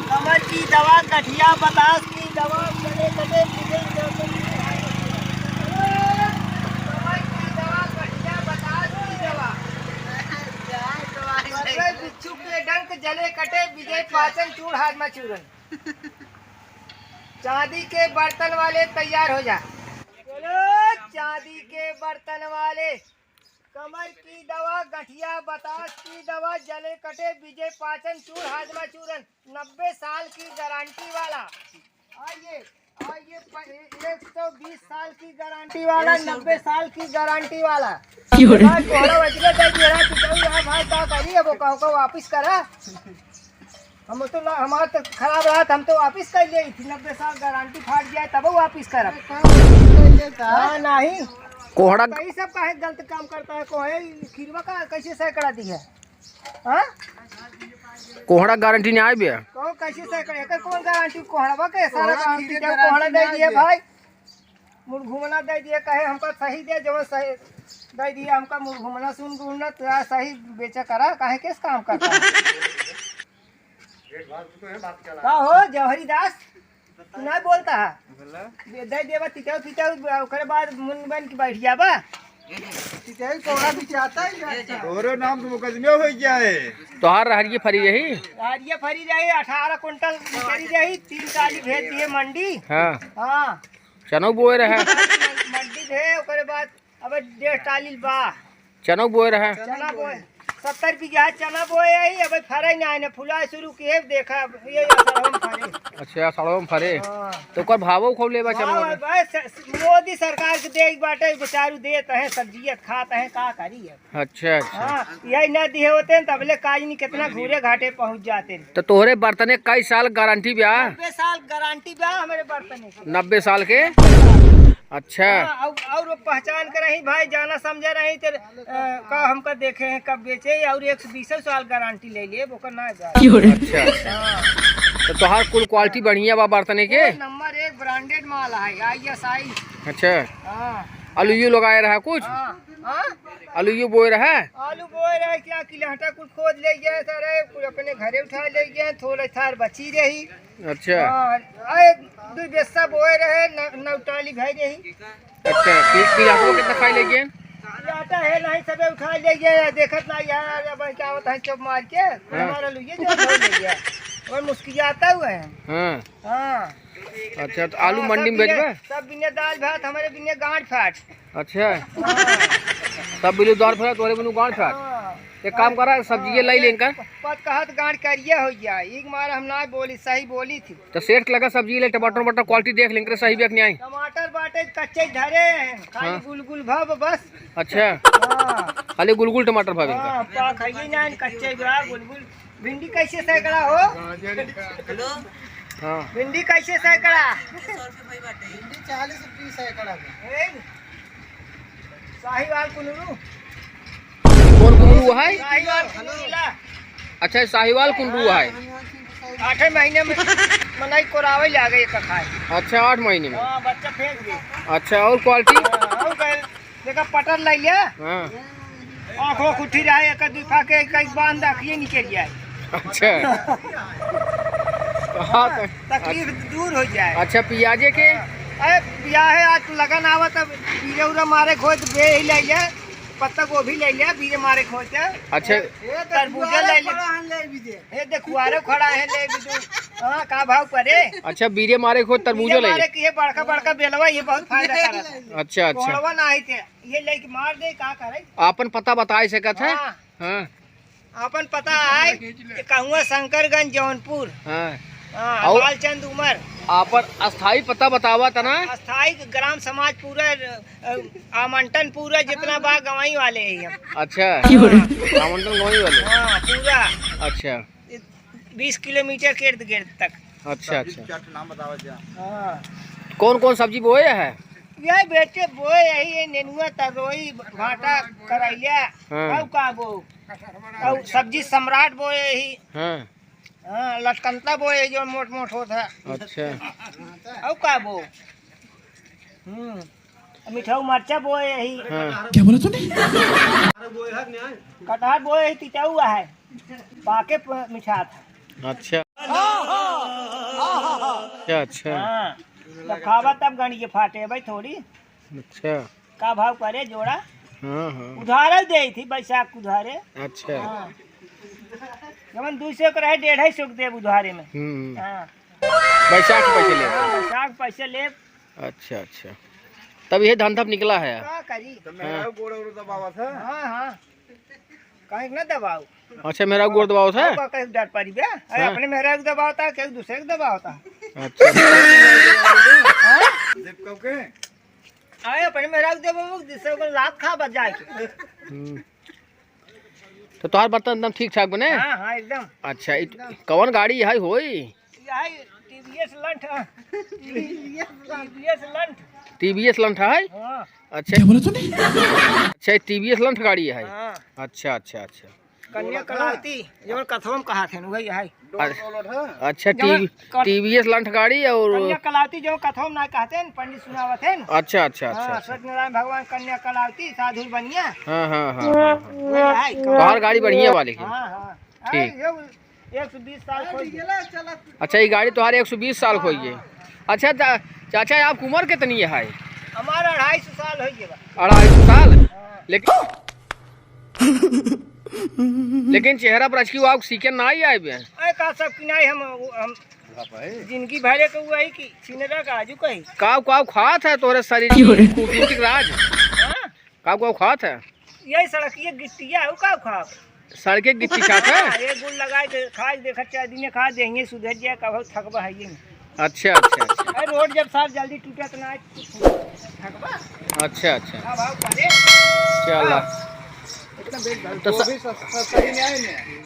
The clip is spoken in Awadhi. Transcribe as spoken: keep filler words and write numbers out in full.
कमर की दवा, गठिया बतास की दवा, गले कटे बिगड़ जाते। कमर की दवा, गठिया बतास की दवा। बिच्छू के डंक, जले कटे विजय पाचन चूड़ हाजमा चूरन। चांदी के बर्तन वाले तैयार हो जा। बोलो, चांदी के बर्तन वाले। कमर की दवा, गठिया बतास की दवा, जले कटे विजय पाचन चूड़ हाजमा चूरन, नब्बे साल की गारंटी वाला। आइए, आइए, प-, एक सौ बीस साल की गारंटी वाला, नब्बे साल की गारंटी वाला। क्यों रे? भाई, तोहरा वजह से दे दिया, तू कहू रहा, भाई, का करी, अब ओका, ओका वापिस करा। हम तो ना, हमार तो खराब रहा, हम तो वापिस कर लिए थी, नब्बे साल गारंटी फाट जाए, तब वापिस करब। अरे, का वापिस कर लिए का? हाँ, नहीं। कोहड़ा कई सब काहे गलत काम करता है, कोहे खीरवा का कैसे सैकड़ा दी है? हाँ? कोहड़ा गारंटी नहीं आए बे? कौन कैसे सैकड़ा? एकर कौन गारंटी? कोहड़वा के सारा कोहड़ा गारंटी खीरे दे, गारंटी कोहड़ा नहीं दे दिए आए बे। भाई। मुड़ घूमना दे दिए, कहे हमका सही दे, जवन सही दे दिए हमका मुड़ घूमना, सुन घूमना, तू आ सही बेचा करा, काहे केस काम करता है? का हो जौहरी दास, तू ना बोलता है? बोला। दे, दे देबा तितौ, तितौ, ओकरे बाद मुन बन के बैठ जाबा। तितौ कोहड़ा बिचाता है, बिचाता। तोरो नाम तो मुकदमे हो गया है। तोहार रहरिये फरी रही? रहरिये फरी रही, अठारह कुंटल निकली रही, तीन टाली भेज दिए मंडी। हाँ। हाँ। चनौ बोए रहे। मंडी भेज, ओकरे बाद अब डेढ़ टाली बा। चनौ बोए रहे। चना बोए, सत्तर बीघा चना बोए आई, अब फरे ना आए ना, फुलाए शुरू किए, देखा, ये, ये सरहम फरे। अच्छा, सरहम फरे। हाँ। तो ओकर भावो खूब लेबा चनवा हाँ, के? बस, मोदी सरकार के देख बाटे, बेचारू देत हैं, सब्जियत खात हैं, का करी अब? अच्छा, अच्छा। हाँ, यही ना दिए होते हैं, तबले काज नहीं, कितना घूरे घाटे पहुँच जाते हैं। तो तोहरे बर्तने कई साल गारंटी बा? नब्बे साल गारंटी बा हमारे बर्तने के। नब्बे साल के? अच्छा। हाँ, और, और वो पहचान के रही भाई, जाना समझा रही, तेरे, अ, का हमका देखे हैं, कब बेचे, और एक सौ बीस साल गारंटी ले लिए, ओकर ना जा। अच्छा, अच्छा। हाँ। तो तोहार कुल क्वालिटी बढ़िया बा बर्तने के? एक नंबर एक ब्रांडेड माल है, आई एस आई। अच्छा। हाँ। आलू यू लगाए रहा कुछ? हाँ। हाँ? आलू यू बोए रहा? आलू बोए रहा, क्या किलहटा कुल खोद ले गए सारे, कुल अपने घरे उठा ले गए, थोड़ा थार बची रही। अच्छा। हाँ, आए, दू बेस्सा बोए रहे, न-, नौ टाली भाई रही। अच्छा, कि-, किलहटवा कितना खाई ले गए? किलहटा है नहीं, सबे उठा ले गए, देखत ना यार, अब क्या होता है, चुप मार के, हाँ। हमारा लुइये जो धो ले गया। और मुस्कियाता हुआ है। हाँ। हाँ। अच्छा, तो आलू हाँ, मंडी सब में बिने, बेचबे? सब बिने दाल भात, हमारे बिने गांठ फाट। अच्छा। हाँ। सब बिलू दाल फाट, तोरे बिनू गांठ फाट। हाँ। एक काम करा, सब्जी ये हाँ, लाई ये लेंकर। पत कहत गांठ करिया हो गया, एक मार हम ना बोली, सही बोली थी। तो सेठ लगा सब्जी ले, टमाटर वमाटर क्वालिटी देख लेंकर, सही बेक नहीं आई। टमाटर बाटे कच्चे धरे हैं, खाली हाँ। गुलगुल भव बस। अच्छा। हाँ। खाली गुलगुल टमाटर भावे इनका। हाँ, पा खाइए ना, कच्चे बा, गुलगुल। भिंडी कैसे सैकड़ा हो? हेलो। हाँ। भिंडी कैसे सैकड़ा? भिंडी चालीस रुपये सैकड़ा बा। ए, साहिवाल कुनरू। कौन कुनरू है? साहिवाल कुनरू ला। अच्छा, साहिवाल कुनरू है। आठे महीने में मनई कोरावे लागे एक खाए। अच्छा, आठ महीने में। हाँ, बच्चा फेंक दे। अच्छा, और क्वालिटी? हाँ, और कहे, देखा, पटर ले लिया। हाँ। आँखों खुठी रहे, एक दुई फाके, एक, एक बांध रखिए, निकल जाए। अच्छा। हाँ, तो तकलीफ दूर हो जाए। अच्छा, पियाजे के? अरे, पिया है, आज लगन आवा, तब बीरे उरे मारे खोज, बे ही ले लिया, पत्ता गोभी ले लिया, बीरे मारे खोज के। अच्छा। तरबूजा ले लिया। ये देखुआरो खड़ा है, ले भी दो। हाँ, का भाव पड़े? अच्छा, बीरे मारे खोज तरबूजा बीरे ले मारे लिया। कि ये बड़का, बड़का बेलवा, ये बहुत फायदा करत है। अच्छा, अच्छा। कोहड़वा ना आई थे। ये लेके मार दे, का करे? आपन पता बताए सकत है? हाँ। हाँ। आपन पता है, ये कहूँगा शंकरगंज, जौनपुर। हाँ। हाँ, और लालचंद उमर। आपन अस्थाई पता बतावा तना? अस्थाई ग्राम समाज पूरा, अ, आमंटन पूरा जितना बा गंवई वाले ही हम। अच्छा। क्यों रे? आमंटन गंवई वाले? हाँ, पूरा। अच्छा। बीस किलोमीटर के इर्द गिर्द तक। अच्छा, अच्छा। हाँ। कौन कौन सब्जी बोए है? यही बेटे बोए, यही ये नेनुआ, तरोई, भाटा, करैला, हाँ। और का बो? और सब्जी सम्राट बोए यही। हाँ। हाँ, लटकनता बोए, जो मोट मोट होत है। अच्छा। और का बो? हम्म। मिठाऊ मरचा बोए यही। हाँ। क्या बोला तूने? कटहर बोए यही, तितौआ है, पाके प-, मिठात है। अच्छा। अच्छा, अच्छा। हाँ, तब खावा तब गणिये फाटे भाई थोड़ी। अच्छा। का भाव करे जोड़ा? हाँ, हाँ। उधारे देइ थी, बैसाख उधारे। अच्छा। हाँ। जवन दुइ सौ के रहे, डेढ़ सौ के देब उधारे में। हम्म। हाँ। बैसाख पैसे लेब। हाँ, बैसाख पैसे लेब। अच्छा, अच्छा। तब ये धंधा निकला है। का करी? तो मेहरारू गोड़ ओड़ दबावत है। हाँ, हाँ। काहे के ना दबाऊ? अच्छा, मेहरारू गोड़ दबावत है? का कहे डर पड़ी बे? अरे, हाँ। अपने मेहरारू के दबावता, केहू दूसरे के दबावता। अच्छा। हाँ? देव कब के? अरे, अपने मेहरारू के दबाऊ, जिससे ओकर लात खा बच जाए के। हम्म। तो तोहार बर्तन एकदम ठीक ठाक बने? हाँ, हाँ, एकदम। अच्छा, इ एकदम। कौन गाड़ी है होई? यही टीवीएस लंठ, हाँ। टीवीएस लंठ। टीवीएस लंठ है? हाँ। अच्छा। क्या बोला तूने? अच्छा, टीवीएस लंठ गाड़ी है? हाँ। अच्छा, अच्छा, अच्छा। कन्या कलावती, जवन कथवा में कहा थे, वही है। अच्छा, जवन टी-, कर- टीवीएस लंठ गाड़ी और कन्या कलावती, जो कथवा में ना कहते हैं, पंडित सुनावत हैं। अच्छा, अच्छा, अच्छा, हाँ, अच्छा। सत्यनारायण भगवान कन्या कलावती, साधु बनिया। हाँ, हाँ, हाँ, हाँ, हाँ। वही है, तोहार गाड़ी बढ़िया वाली है। हाँ, हाँ। ठीक। अरे, ये एक सौ बीस साल खोई गए। अच्छा, ये गाड़ी तोहार एक सौ बीस साल खोई गए। अच्छा, चा-, चाचा, आपकी उम्र कितनी है? हमारा अढ़ाई सौ साल हो गया बा। अढ़ाई सौ साल? हाँ। लेकिन, लेकिन चेहरा पर अचकी वाव सीके ना ही आए बे। अरे, का सब की नहीं, हम, हम जिंदगी भरे के हुआ ही कि छिनरा का आजू कही। काव, काव खात है तोहरे शरीर की क्यों रे? खूबसूरती के राज? हाँ? काव, काव खात है? यही सड़किया गिट्टिया है, वो का खाब? सड़के गिट्टी खात है? हाँ, एक गुल लगाए के खाए, देखत चाहे दिने खा देंगे, सुधर जाए, कब थकबा है ये। अच्छा, अच्छा, अच्छा। अरे रोड जब साफ जल्दी टूटे तो ना थकबा। अच्छा, अच्छा। हाँ, भाव करे। चला। हाँ। इतना बेच भाव। तो तो स- भी सस-, सस्ता ही नहीं आए ना।